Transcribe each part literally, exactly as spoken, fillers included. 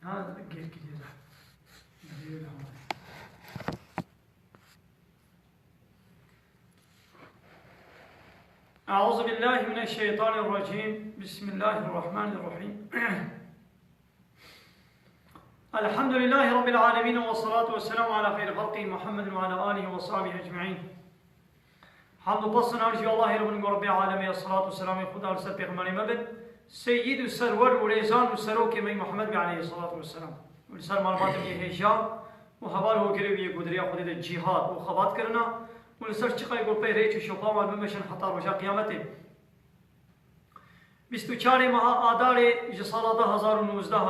Ha, gel gidelim. Gidelim. أعوذ بالله من الشيطان الرجيم. بسم الله الرحمن الرحيم. الحمد لله رب العالمين، والصلاة والسلام على خير خلقه محمد وعلى آله وصحبه أجمعين. Hamd û pes û nav ji Allahê re bin, go Rebbê Alemê, selat û selamê Xuda li ser pêxemberê me bin, seyyid û serwer û rêzan û serokê me Muhammed be aleyhî selatu wesselam. Û li ser malbatê wî hêja û heval hogirê wî yê ku di rêya Xwedê de cîhad û xebat kirina û li ser çiqayê ku pey rêç û şopa wan bimeşin heta roja qiyametê. Bîst û çarê meha Adarê ji sala du hezar û nozdeh,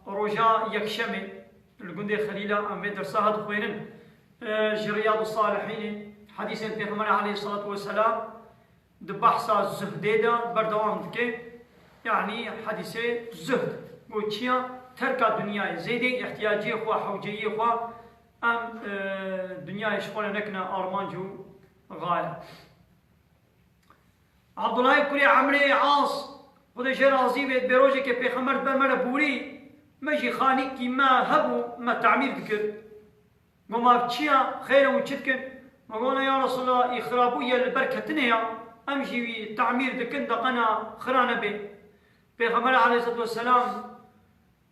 roja yekşemê, li gundê Xelîla em vê dersa ha dixwênin. E, ji Riyadus Salihînê, hedîsên Pêxemberê aleyhisselatu vesselam di behsa zuhdê de berdewam dike. Yanî hedîsê zuhd, got çiya? Terka dinyayê, zêdê îhtiyaciyê xwe, hewceyiyê xwe, em, e, dinyayê ji xwe re nekine armanc û gaye. Abdullahê kurê Emrê As, Xwedê jê razî bê, dibê rojekê Pêxember di ber me re bûrî, me jî xanîkî me hebû, me temîr dikir. Got, ma çi ya, xêr e, hûn çi dikin? Me got, ya Resulallah, î xirabû ye, li ber ketinê ya, em jî wî temîr dikin, deqena xira nebê. Pêxember aleyhisselatu vesselam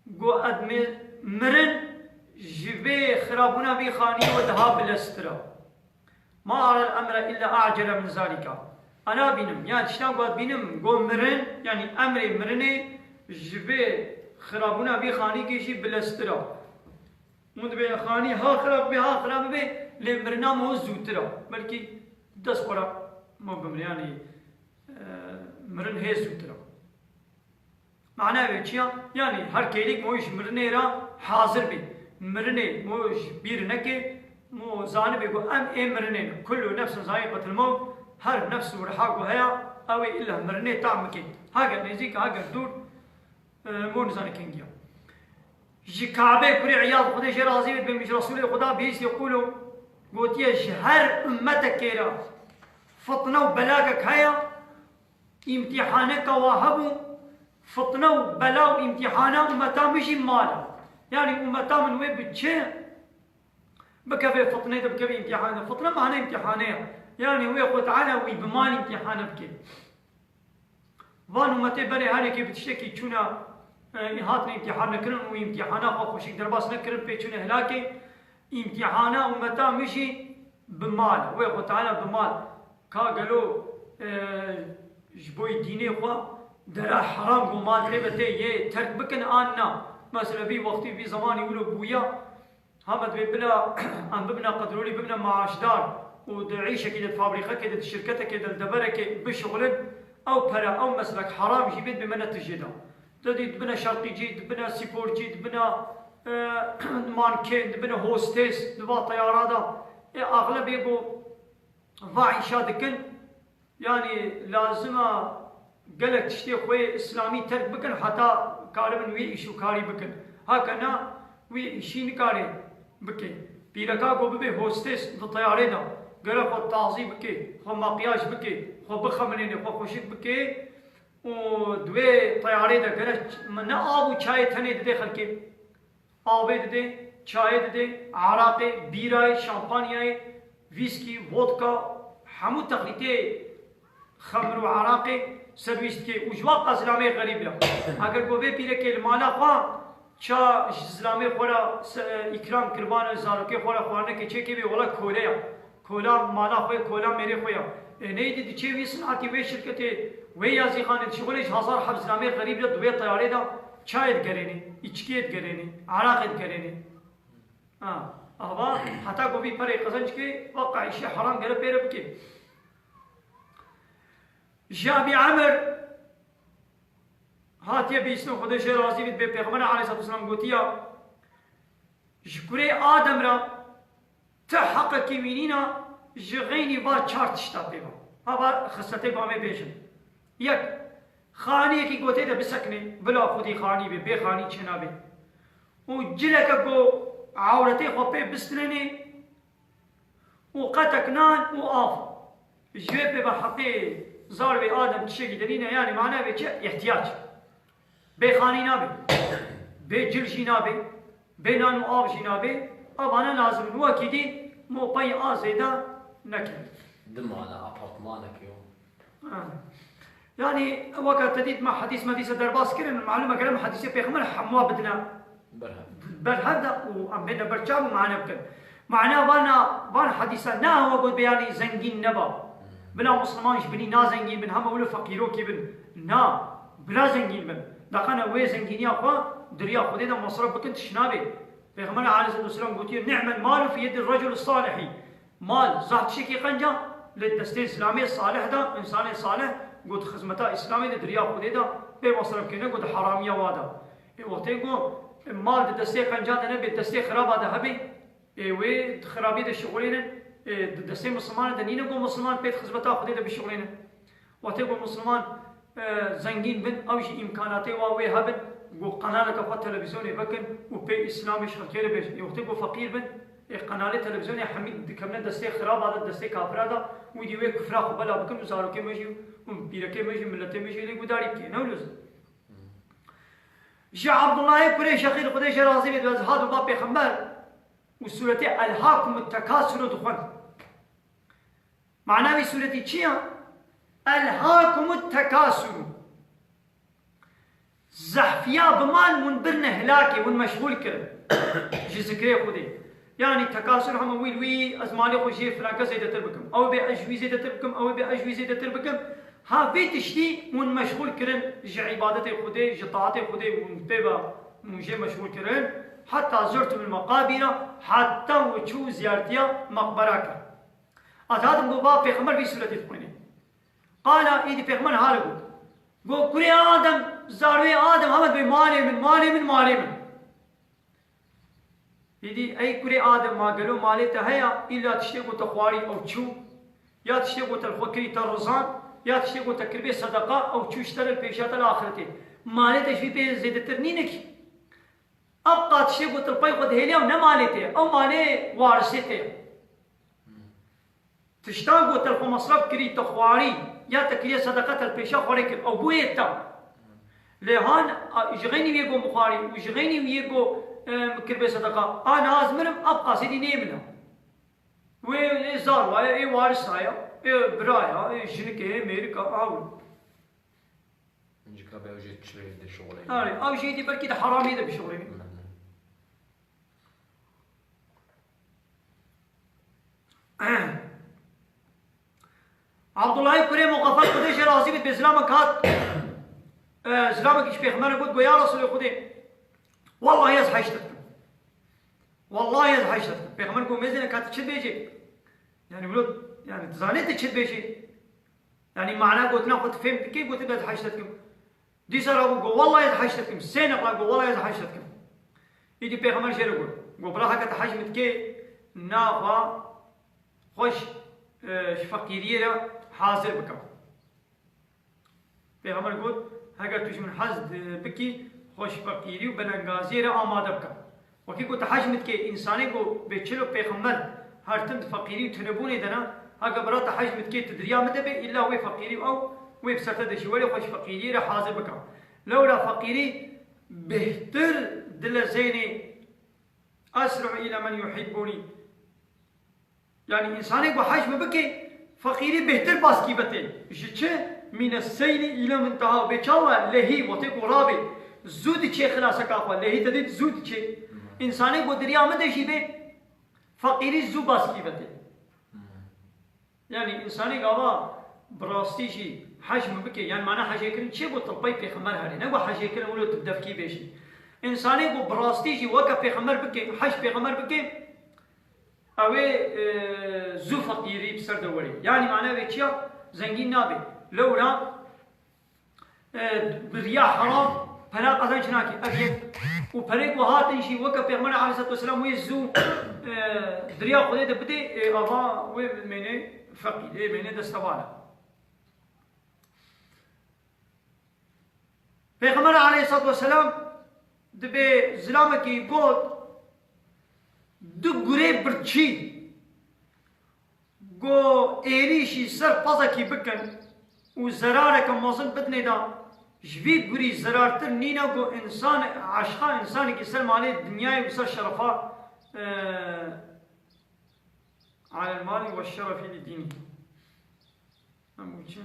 got, ez mi-, mirin ji vê xirabûna vî xanî we daha bileztir e. Ma arel emre illa a'cele min zalika. Ez nabînim, yan tiştan ku ez dibînim, got mirin, yanî emrê mirinê ji vê xirabûna vî xanîkê jî bileztir e. Hûn dibê xanî ha xirab bibe, ha xirab bibe, lê mirina me zûtir e. Belkî dest xwe re me bimire, yanî, e, mirin hê zûtir e. Mana wê çi ya? Yanî her kêlîk mo ji mirinê re hazir bê. Mirinê mo ji bîr neke, mo zanibê ku em ê mirinê ne. Kullu nefsin zaiqatul mewt, her nefs û riha ku heye, ew ê illa mirinê tam bike. Heger nêzîk, heger dûr, e, mo nizane kengî ya. Ji Kabe kurê Îyad, Xwedê jê razî bê, dibê min ji Resûlê Xuda bihîst yekûlo gotiye, ji her ummetekê re fitne û belagek heye, îmtîhaneka wa hebû, fitne û bela û îmtîhana ummeta min jî mal e. Yanî ummeta min wê bi çi bikeve fitnê de, bikeve îmtîhanê de? Fitne mane îmtîhane ye. Yanî wê Xwe Teala wî bi mal îmtîhane bike. Van ummetê berê her yekê bi tiştekî çûne, e, hatine îmtîhan nekirin û îmtîhana xwe xweşik derbas nekirin, pê çûne hilakê. Îmtîhana ummeta min jî bi mal, wê Xwe Teala bi mal. Ka gelo, e, ji bo dînê xwe dera heram ku mal tê ve tê yê terk bikin an na? Mesela vî wextî, vî zemanî wilo bûya, ha me divê bila em bibine qedrolî, bibine maaşdar û di îşekê de, di fabrîqekê de, di şirketekê de, li deverekê bişixulin, ew pere, ew meslek heram jî bê, dibê me ne tijê de. Te dî dibine şerqîcî, dibine sporcî, dibine, e, mankên, dibine hostês, di va teyara de. Ê axlebê ku va îşa dikin, yanî lazim e gelek tiştê xwe yê îslamî terk bikin heta karibin wî îş û karî bikin. Heke na, wî îşî nikare bike. Pîreka ku bibe hostês di teyarê de, gere xwe tazî bike, xwe makyaj bike, xwe bixemilêne, xwe xweşik bike û di wê teyarê de gere ç-, ne av û çayê tenê dide xelkê. Avê dide, çayê dide, eraqê, bîrayê, şampanyayê, vîskî, vodka, hemû texlîtê xemr û eraqê servîs dike û ji wa qas zilamê xerîb e. Eger ku vê pîrekê li mala xwe ça ji zilamê xwe re se-, îkram kiribane, zarokê xwe re xwarinekê çêkê bê, wela kole ye. Kola mala xwe, kola mêrê xwe ya. Ê, neydi diçê wî sinatî, wê şirketê, wê yazîxanê dişixulê, ji hezar heb zilamê xerîb re di wê teyarê de çayê digerênê, îçkiyê digerênê, eraqê digerênê. Ha, ava, heta ku vî perê qezenc ke, veqa îşê heram gere pê re bike. Ji Ebî Emir hatiye bihîstin, Xwedê jê razî bît, bê Pêxember aleyhisselatu vesselam gotiya, ji kurê Adem re ti heqekî wî nîna ji xeynî va çar tişta pê ve. Ha va xisletê ku em ê bêjin. Yek, xaniyekî ku tê de bisekine, bila xwedî xanî bê, bê xanî çênabe. Û cileke ku ewretê xwe pê bistirênê, û qetek nan û av. Ji wê pê ve heqê zarvê Adem tiştekî de nîne, yanî mana vê çi? Îhtiyac. Bê xanî nabe. Bê cil jî nabê, bê nan û av jî nabê, evane lazim in. Wekî dî mopeyê a zêde nekin. Di mala apartmanek yo. Ha. Yanî weke te dît me hedîs medîse derbas kirin, malûm e gerek em hedîsê pêxember hemûa bidine Berhev. berhev de û em bêne ber çav û mane bikin. Mana vana, van hedîsa ne hewa got be yanî zengîn neba. Bila Musliman ji binî na zengîn bin, hema wilo feqîrokî bin. Na, bila zengîn bin. Daqene wê zengîniya xwe di riya Xwedê de mesref bikin, tişt nabê. Pêxember aleyhisselatu vesselam gotiye, "Ni'mel malu fi yedil recul salihî." Mal, zaf tiştekî qenca, li destê zilamê salih de, insanê salih, got xizmeta Îslamê de, di riya Xwedê de, bê mesref kirine, got haramiya wa de. Ê, wextê got, mal di destê qenca de nebe, destê xiraba de hebe, ê, wê di xirabiyê de şixulêne, ê, di destê Mislimanê de nîne, got Misliman pê di xizmeta Xwedê de bişixulêne. Wextê ku Misliman, e, zengîn bin, ew jî îmkanatê wa wê hebin, ku qenaleke xwe televîzyonê vekin û pê Îslamê ji xelkê re bêjin. Ê wextê ku feqîr bin, ê qenalê televîzyonê hemî dikevne destê xiraba de, destê kafira de, wî dî wê kufra xwe bela bikin û zarokê me jî û pîrekê me jî, miletê me jî lê gudarî bike. Ne wilo zin. Ji Abdullahê kurê Şexîr Xwedê jê razî bê, ez hat û ba pêxember û sûretê Elhakumut Tekasuru dixwend. Mana vî sûretî çi ya? Elhakumut tekasuru. Zehfiya bi mal hûn birine hilakê, hûn meşxûl kirin ji zikrê Xwedê. Yanî tekasur hema wî li wî, ez malê xwe jê filan kes zêdetir bikim. Ew bê ez ji wî zêdetir bikim, ew bê ez ji wî zêdetir bikim. Ha vê tiştî hûn meşxûl kirin ji îbadetê Xwedê, ji taetê Xwedê hûn pê ve hûn jê meşxûl kirin. Heta zurtumul meqabira, heta we çû ziyaretiya meqbera kir. Ez hatim got, ba pêxember vî sûretê dixwînê. Qala, îdî pêxember hale got. Got, kurê Adem, zarwê Adem, heme dibê malê min, malê min, malê min. Îdî, ey kurê Adem, ma gelo malê te heya, îlla tiştê got te xwarî ew çû, ya tiştê got te li xwe kirî te rizan, ya tiştê got te kiribê sedeqa ew çû ji te re li pêşiya te li axretê. Malê te ji vî pê zêdetir nîne kî. Ebqa tiştê got te li pey xwe dihêlî ew ne malê te ye, ew malê warisê te ye. Tiştan ku te li xwe mesref kirî, te xwarî, ya te kiriye sedeqa, te li pêşa xwarê kir, ew bûye te. Lê han, a, ji xeynî wê got mixwarî û ji xeynî wê got, e, min kir bê sedeqa. A niha ez mirim, ev qasê dî neyê min e. Wê, ê zar waye, ê warisa ya, ê bira ya, ê jinikê, ê mêrika, a wî. Hincika be ew jê çi rê dişuxulê. Arê, ew jê dî belkî di heramiyê de bişuxulê. Abdullahê kurê Muxafel Xwedê jê razî bit, bê zilamek hat. E, zilamek ji pêxemberê got, got, ya Resulê Xwedê, wallahî ez heşt dikim. Wallahî ez heşt dikim. Pêxember got, mêzêne ka tu çi dibêjê? Yani wilo, yani tu zanê tu çi dibêjê? Yani mana gotina xwe tu fêm dikê, got, ez heşt dikim. Dîsa rabû got, wallahî ez heşt dikim. Sê neqla got, wallahî ez heşt dikim. Îdî pêxember jê re got. Got, bira heke tu heşt min dikê, naxwa xweş, e, ji feqîriyê re hazir bike. Pêxember got, heger tu ji min hez di-, bikî, xweş feqîrî û belengaziyê re amade bike. Wekî ku tu hej min dikê, însanê ku bê çilo pêxember her tim di feqîrî û tunebûnê de ne, heke bira tu hej min dikê, tu di riya min de bê, îlla wê feqîrî û ew, wê bi ser te de jî welê xwe ji feqîriyê re hazir bike. Lewra feqîrî bêhtir dilezênê, "Esri'u îla men yuhibbûnî." Yani însanê ku hej min bike, feqîrî bêhtir baskî bete. Ji çi? "Mîne seylî îla min teha." Bê çawa lehî, wextê ku rabê, zû diçê xilaseka xwe, lehî te dît zû diçê. Însanê ku di riya min de jî bê, feqîrî zû baskî bete. Yani însanê gava bi rastî jî hej min bike, yani mana hejê kirin çi ye, ku tilpey pêxember herê, ne ku hejê kirin wilo tu bi devkî bêjî. Însanê ku bi rastî jî weke pêxember bike, hej pêxember bike, Ew ê, e, zû feqîrî bi ser de werê. Yanî mane vê çi ya? Zengîn nabê. Lewra, e, bi riya heram pera qezenc nake. Ev yek. Û perê ku hatin jî weke Pêxember aleyhisselatu vesselam wê zû, e, di riya Xwedê de bidê, e, ava wê mêne feqîr, ê mêne destevala. Pêxember aleyhisselatu vesselam dibê zilamekî got, du gurê birçî go êrîşî ser pezekî bikin û zerareke mezin bidinê de, Ji vî gurî zirartir nîne ku însan, eşqa însanekî ser malê dinyayê û ser şerefa, e, alel malî we şerefî li dînî. Em û çi?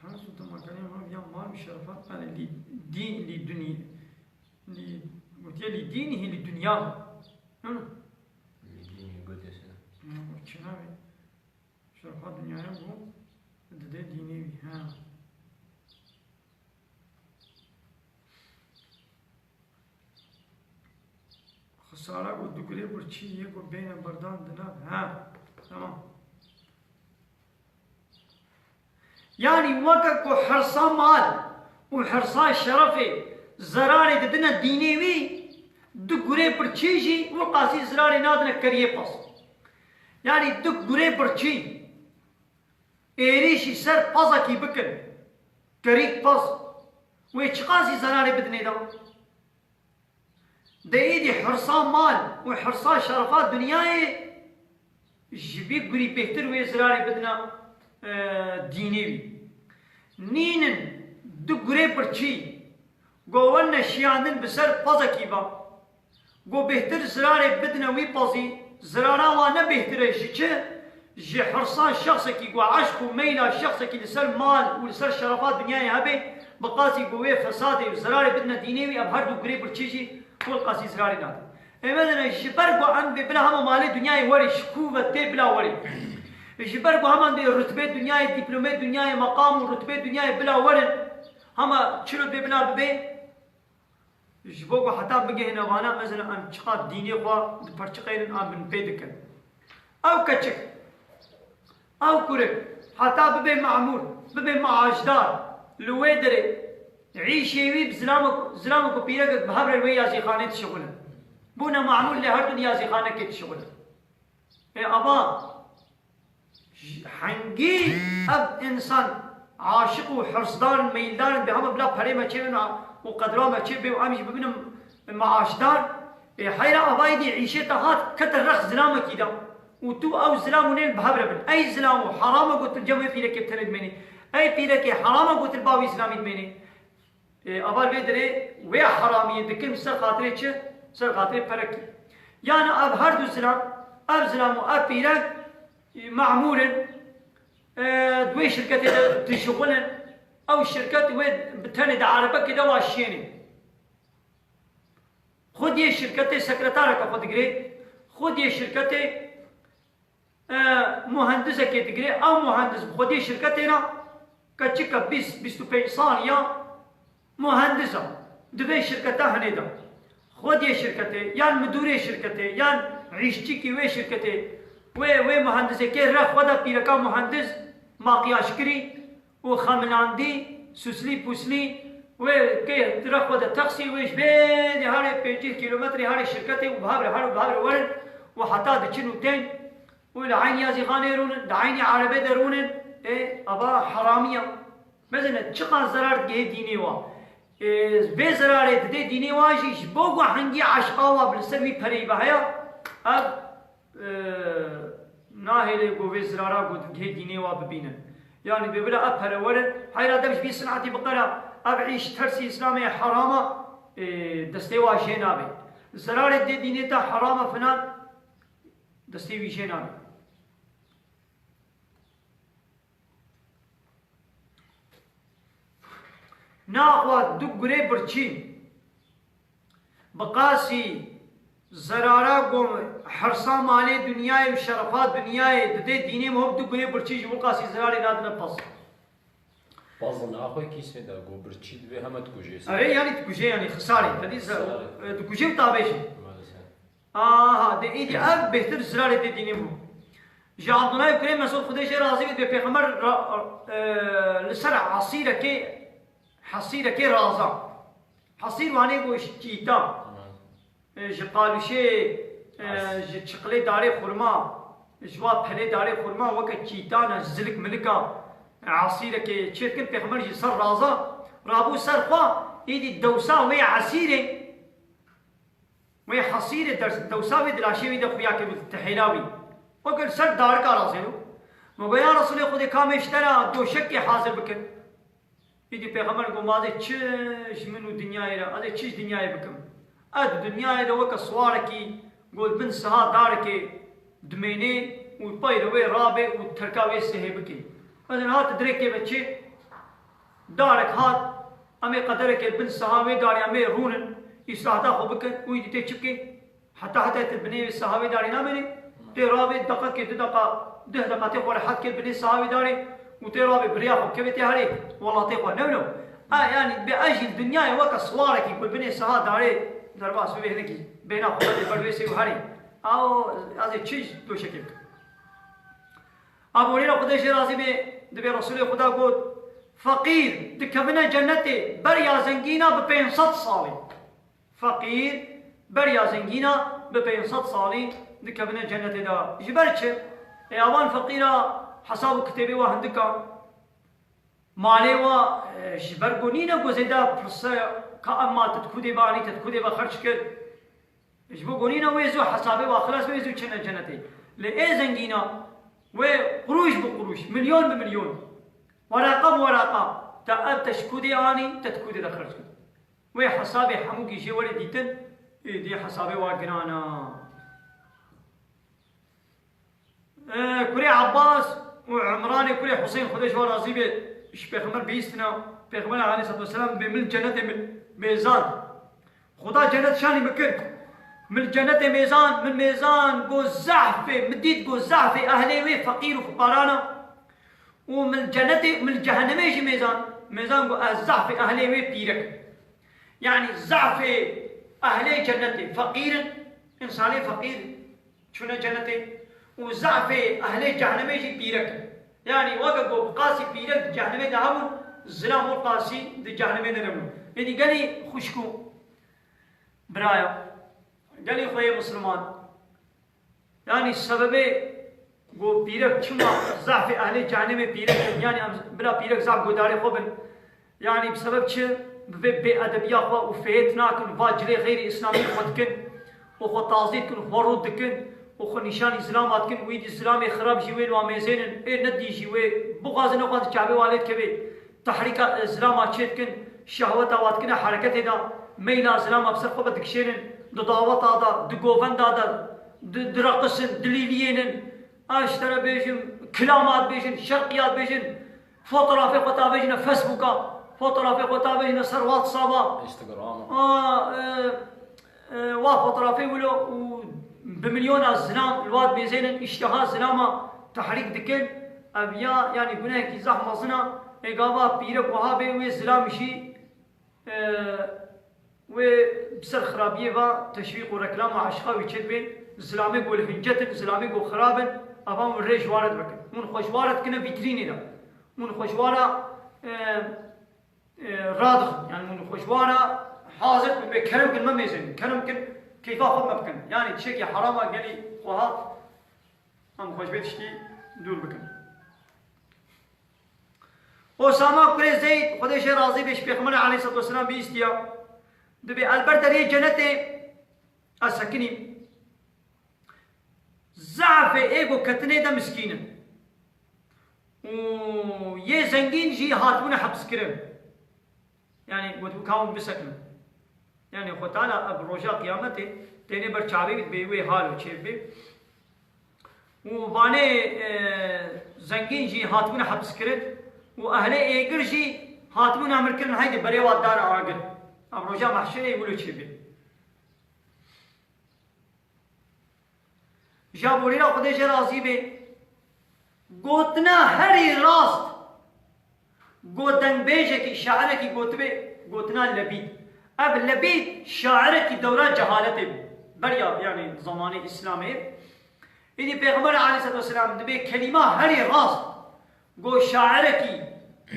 Her su temakanê wan ya mal û şerefa, yani lî dî-, lî dunî-, lî, gotiye lî dînî lî dinya. Hı? Lî dînî gotiye se. Hı, çi navê? Şerefa dinyaya bû, didê dînê wî, he. Xisara ku du gurê birçî yê ku bêne berdan dina, he, tamam. Yanî weke ku hirsa mal û hirsa şerefê zerarê didine dînê wî, du gurê birçî jî wilqasî zirarê nadine keriyê pez. Yanî du gurê birçî êrîşî ser pezekî bikin, kerîk pez, wê çiqasî zerarê bidinê de? De êdî hirsa mal û hirsa şerefa dinyayê ji vî gurî bêhtir wê zirarê bidina, e, dînê wî. Nînin du gurê birçî, go werne şiyandin bi ser pezekî ve. Go bêhtir zirarê bidine wî pezî, zirara wan ne bêhtir e ji çi? Ji hirsa şexsekî, go eşq û meyla şexsekî li ser mal û li ser şerefa dinyayê hebe, bi qasî go wê fesadê û zirarê bidine dînê wî, ev her du gurê birçî jî wê qasî zirarê nadin. Ê medene ji ber ku em bê bila hema malê dinyayê werê, ji ku ve tê bila werê. Ji ber ku hema dê rutbê dinyayê, dîplomê dinyayê, meqam û rutbê dinyayê bila werin, hema çi rutbê bila bibê, ji bo ku heta bigihîne vana, mesela em çiqas dînê xwe diperçiqênin, em binpê dikin. Ew keçik, ew kurik, heta bibe memûr, bibe maaşdar, li wê derê îşê wî bi zilamok, zilamok û pîrekek bi hev re li wê yazîxanê dişixulin. Bûne memûr lê her du di yazîxanekê dişixulin. Ê ava, Ji hengî ev însan aşiq û hirsdar in, meyildar in, bê hema bila perê me çêbin û qedra me çêbê û em jî bibin maaşdar. Ê heyra avayî dî îşê te hat, kete rex zilamekî de. Û tu ew zilam û nêl bi hev re bin. Ey zilam û herama gotin cem wê pîrekê tenê dimênê. Ey pîrekê herama gotin bawî zilamî dimênê. Ê, ava vê derê wê heramiyê dikin ser xatirê çi? Ser xatirê perekî. Yani ev her du zilam, ev zilam û ev pîrek, ê, memûr in, ê, di wê şirketê de dişixulin. Ew şirket wê bi tenê di erebekê de wa şiyênê. Xwediyê şirketê sekretareke xwe digirê. Xwediyê şirketê E, muhendisekê digire, ew muhendis bi xwediyê şirketê re, keçika bîst, bîst û pênc sal ya muhendis e, di vê şirketa hinê de. Xwediyê şirketê, yan midûrê şirketê, yan îşçikî wê şirketê, wê, wê muhendisekê re xwe de pîreka muhendis makyaj kirî û xemilandî, suslî puslî, wê kê dire xwe de texsî, wê ji vê dê herê pêncî kilometrê herê şirketê û bi hev re, her û bi hev re werin û heta diçin û tên û li eynî yazîxanê rûnin, di eynî erebê de rûnin, ê, ava heramiya. Mezene çiqas zerar digihê dînê wa. Ê, vê zerarê didê dînê wa jî ji bo ku hengî eşqa wa bi li ser wî pereyî ve heya, ev, ê, nahêlê ku vê zirara ku digihê dînê wa bibînin. Yanî bê bila ev pere werin, heyra dev ji vî sinetî biqera, ev îş tersî Îslamê herama, ê, destê wa jê nabe. Zerarê dê dînê te herama filan, destê wî jê nabe. Naxwa du gurê birçî, bi qasî zerara ku hersa malê dinyayê û şerefa dinyayê didê dînê mihov du gurê birçî ji wî qasî zerarê nadine pez. Pez naxwe kîsê de ku birçî divê heme dikujê. Erê, yanî dikujê, yanî xisarê. Tedî zer-, Xisarê. e, dikujê û tavêjê. Maalesef. Aha, de îdî ev bêhtir zirarê tê dînê bû. Ji Abdullah kurê Mesûd Xwedê jê razî bît, bê Pêxember ra-, e, li ser esîrekê, hesîrekê raza. Hesîr wanê ku ji çîta, e, ji qalûşê, e, ji çiqilê darê xurma, ji wa pelê darê xurma weke çîtane, zilik milika, e, esîrekê çêdikin, Pêxember jî ser raza, rabû ser xwe, îdî dewsa wê esîrê, Wê hesîrê ders, dewsa wê di laşê wî de xuya kiribû, tihêla wî. Weke li ser darika razê bû. Me got, ya Resûlê Xwedê, ka me ji te re doşekê hazir bikin. Îdî Pêxember got, "Ma ez ê çi ji min û dinyayê re, ez ê çi ji dinyayê bikim? Ez di dinyayê de weke siwarekî ku li bin siha darekê dimênê û pey de wê rabê û terka wê sihê bikê. Ez ê niha tu dirêkê ve çê, darek hat, em ê qederekê li bin siha wê darê em ê rûnin, îstiraheta xwe bikin û îdî tê çi bikê?" Heta heta tu binê saha wê darê namênî, tê rabê deqekê, du deqa, deh deqa tê xwe rehet kir binê saha wê darê û tê rabê bi rêya xwe bikevê tê herê welatê xwe. New new. A, yanî bê ez jî li dinyayê weke siwarekî ku binê saha darê derbas bibê hinekî bêhna xwe bidê ber wê sê û herê. Aw, ez ê çi ji doşekê bikim? Aborîna Xwedê jê razî bê, dibê Resûlê Xweda got, "Feqîr dikevine cennetê beriya zengîna bi pênc sed salî." Feqîr beriya zengîna bi pênc sed salî dikevine cennetê de. Ji ber çi? Ê avan feqîra hesab û kitêbê wa hindik a. Malê wa, e, ji ber ku nîne ku zêde pirse ka emma te di ku dê banî, te di ku dê ve xerc kir. Ji bo ku nîne wê zû hesabê wa xilas be, wê zû çine cennetê. Lê ê zengîna wê qurûş bi qurûş, milyon bi milyon, wereqa bi wereqa, te ev te ji ku dê anî, te di ku dê de xerc kir. Wê hesabê hemûkî jê were dîtin, êdî hesabê wa giran a. E, kurê Abbas û Imranê kurê Husên, Xwedê ji wan razî be, ji Pêxember bihîstina, Pêxember aleyhisselatu vesselam dibê min cennetê min mêzan. Xuda cennet şanî min kir. Min cennetê mêzan, min mêzan, got zehfê, min dît got zehfê ehlê wê feqîr û fuqaran a. Û min cennetê, min cehennemê jî mêzan, mêzan got ez zehfê ehlê wê pîrek. Yanî zehfê ehlê cennetê feqîr in, însanê feqîr çûne cennetê û zehfê ehlê cehnemê jî pîrek in. Yanî weke ku bi qasî pîrek di cehnemê de hebûn, zilam wê qasî di cehnemê de nebûn. Êdî gelî xwişk û biraya, gelî xweyê misliman, Yanî sebebê ku pîrek çima zehfê ehlê cehennemê pîrek in, yanî em bila pîrek zehf guhdarê xwe bin. Yanî bi sebeb çi? Bi vê bêedebiya xwe û fêhêt nakin, va cilê xeyrî îslamî xwe dikin û xwe tazî dikin, xwe rût dikin û xwe nîşanî zilama dikin û îdî zilamê xirab jî wê li wan mêzênin, ê nedî jî wê bixwazin nexwazin çavê wan lê dikevê. Tehrîka, e, zilama çê dikin, şehweta wa dikine hereketê de, meyla zilama bi ser xwe ve dikişênin, di daweta de, di govenda de, di, direqisin, dilîliyênin. A, ji te re bêjim, kilamat bêjin, şerqiyat bêjin, fotografê xwe tavêjine Facebooka, fotografê xwe tavêjine ser WhatsAppa. Instagrama. A, e, E, wa fotografê wilo û bi milyona zilam li wa dibêzênin, îşteha zilama tehrîk dikin. Ev ya, yanî gunehekî zehf mezin a. Ê gava pîrek wiha bê, wê zilam jî, e, wê bi ser xirabiyê ve teşwîq û reklama eşqa wî çêdibê. Zilamê ku li hincet in, zilamê ku xirab in, evan wê rê ji wa re dibikin. Hûn xwe ji wa re dikine vîtrînê de. Hûn xwe ji wa re, e, e, radixin. Yanî hûn xwe ji wan re hazir bin, bê kerem kin, me mêzin. Kerem kin, keyfa xwe me bikin. Yanî tiştekî heram a gelî xwe hat, em xwe ji vê tiştî dûr bikin. Osama kurê Zeyd, Xwedê jê razî bê, ji Pêxemberê aleyhisselatu vesselam bihîstiya, dibê, "El ber deriyê cenetê ez sekinîm." Zehfê ê ku ketinê de miskîn in. Û yê zengîn jî hatibûne hepskirin. Yanî gotibû, "Ka hûn bisekinin." Yanî Xwe Teala ev roja qiyametê tênê ber çavê wî, dibê wê halo çêbibê. Û vanê, e, zengîn jî hatibûne hepskirin û ehlê êgir jî hatibûne amirkirin, "Heydê berê wa dane agir." Ev roja mehşerê wilo çêbê. Ji Abu Hureyra, Xwedê jê razî bê, gotina herî rast, got dengbêjekî, şairekî gotibe, gotina Lebîd. Ev Lebîd şairekî dewra cehaletê bû. Beriya, yanî zamanê Îslamê. Îdî Pêxember aleyhisselatu vesselam dibê kelîma herî rast, got şairekî,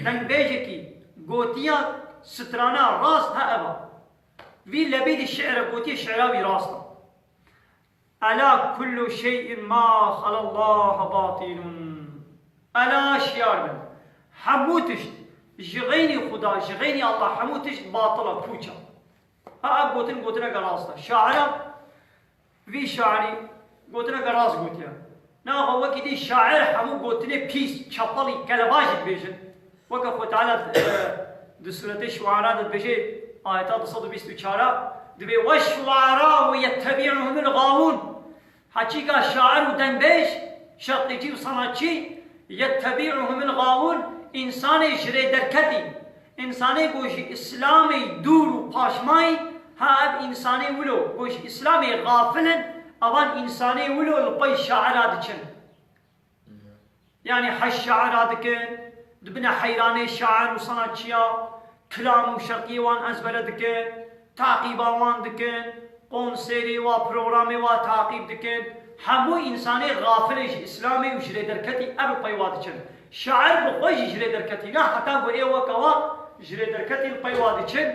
dengbêjekî gotiya strana rast he ev a. Vî Lebîdî şi're gotiye, şi'ra wî rast a. Ela kullu şey'in ma xalallaha batilun. Ela, şiyar bin. Hemû tişt ji xeynî Xuda, ji xeynî Allah hemû tişt batil a, pûç a. Ha, ev gotin, gotineke rast e. Şaira vî şairî gotineke rast gotiye. Naxa wekî dî şair hemû gotinê pîs, çapelî, kelebajî dibêjin. Weke Xwe Teala, e, Di Sûretê Şuara de dibêje, ayeta du sed û bîst û çar, dibê: "Weşşuara yettebi'uhumul gawûn." Heqîqa şair û dengbêj, şeqlêcî û sanatçî, yettebi'uhumul gawûn, însanê ji rê derketî, însanê ku ji Îslamê dûr û paşmayî, ha ev însanê wilo ku ji Îslamê xafil in, evan însanê wilo li pey şaira diçin. Yanî hej şaira dikin, dibine heyranê şair û sanatçiya, kilam û şerqiyê wan ezbere dikin, taqîba wan dikin, konserê wa, programê wa taqîb dikin. Hemû însanê xafilê ji Îslamê û ji rê derketî, ev li pey wa diçin. Şair bi xwe jî ji rê derketî ne, heta ku ê weke wa ji rê derketî li pey wa diçin.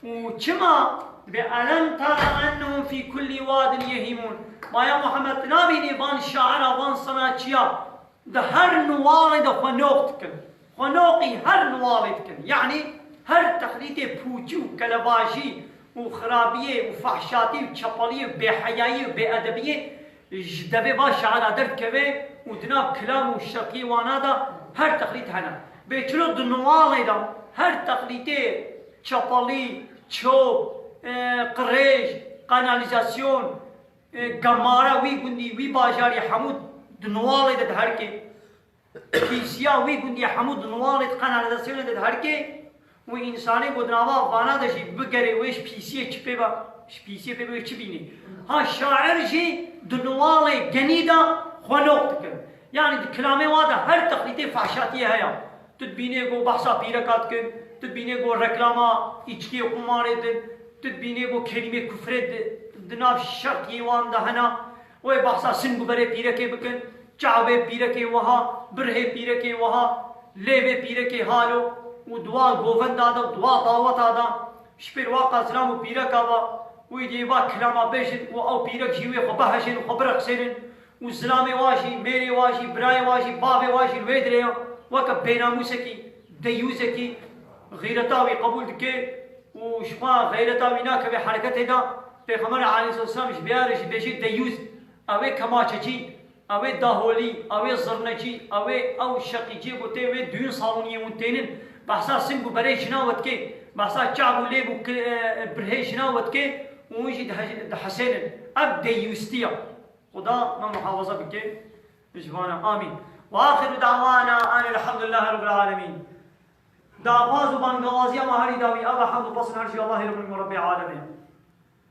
Û çima dibê: "Elem tara ennehum fî kullî wadin yehîmûn?" Ma ya Muhammed, tu nabînî van şaira, van sanatçiya di her nuwalê de xwe noq dikin. Xwe noqî her nuwalê dikin. Yanî her texlîtê pûçî û kelebajî û xirabiyê û fehşatî û çepeliyê û bêheyayî û bêedebiyê ji devê va şaira derdikeve û di nav kilam û şeqiyê wana de her texlît hene. Bê çilo di nuwalê de her texlîtê çepelî, çop, e, qirêj, kanalîzasyon, e, gemara wî gundî, wî bajarî hemû di nuwalê de diherike. Pîsiya wî gundî hemû di nuwalê, di kanalîzasyonê de diherike û însanê ku di nava vana de jî bigere wê ji pîsiyê çi pê be, ji pîsiyê pê be wê çi bînî. Ha şair jî di nuwalê genî de xwe noq dike. Yanî di kilamê wa de her texlîtê fehşatiyê heye. Tu dibînê ku behsa pîreka dikin, tu dibînê ku reklama îçkiyê qumarê din, tu dibînê ku kelîmê kufrê di, di nav şerqiyê wan de hene. Wê behsa sing û berê pîrekê bikin, çavê pîrekê wiha, birhê pîrekê wiha, lêvê pîrekê halo û dua govenda de, dua daweta de, ji pêr waqa zilam û pîreka ve, wî dê va kilama bêjin û ew pîrek jî wê xwe bihejin û xwe bireqsênin. Û zilamê wa jî, mêrê wa jî, birayê wa jî, bavê wa jî li wê dirê ye, weke bênamûsekî, deyûzekî, xîreta wî qebûl dike û ji xwe xeyreta wî nakeve hereketê de. Pêxember aleyhisselam ji bê re jî bêjê deyûz, ew ê kemaçecî, ew ê daholî, ew ê zirnecî, ew ê ew şeqîciyê ku tê wê düğün saloniyê hûn tênin, behsa sing û berê jina we dike, behsa çav û lêv û ki-, e, birhê jina we dike û hûn jî dihe-, dihesênin. Ev deyûstiya. Xuda me muhafaza bike ji vana. Amîn. Ve axiru da'wana enil hamdülillahi rabbil alemin. Daxwaz û bangewaziya me herî dawî, ev e, hemd û pesn her ji Allahê Rabbul Alemin, Rabbê Alemê.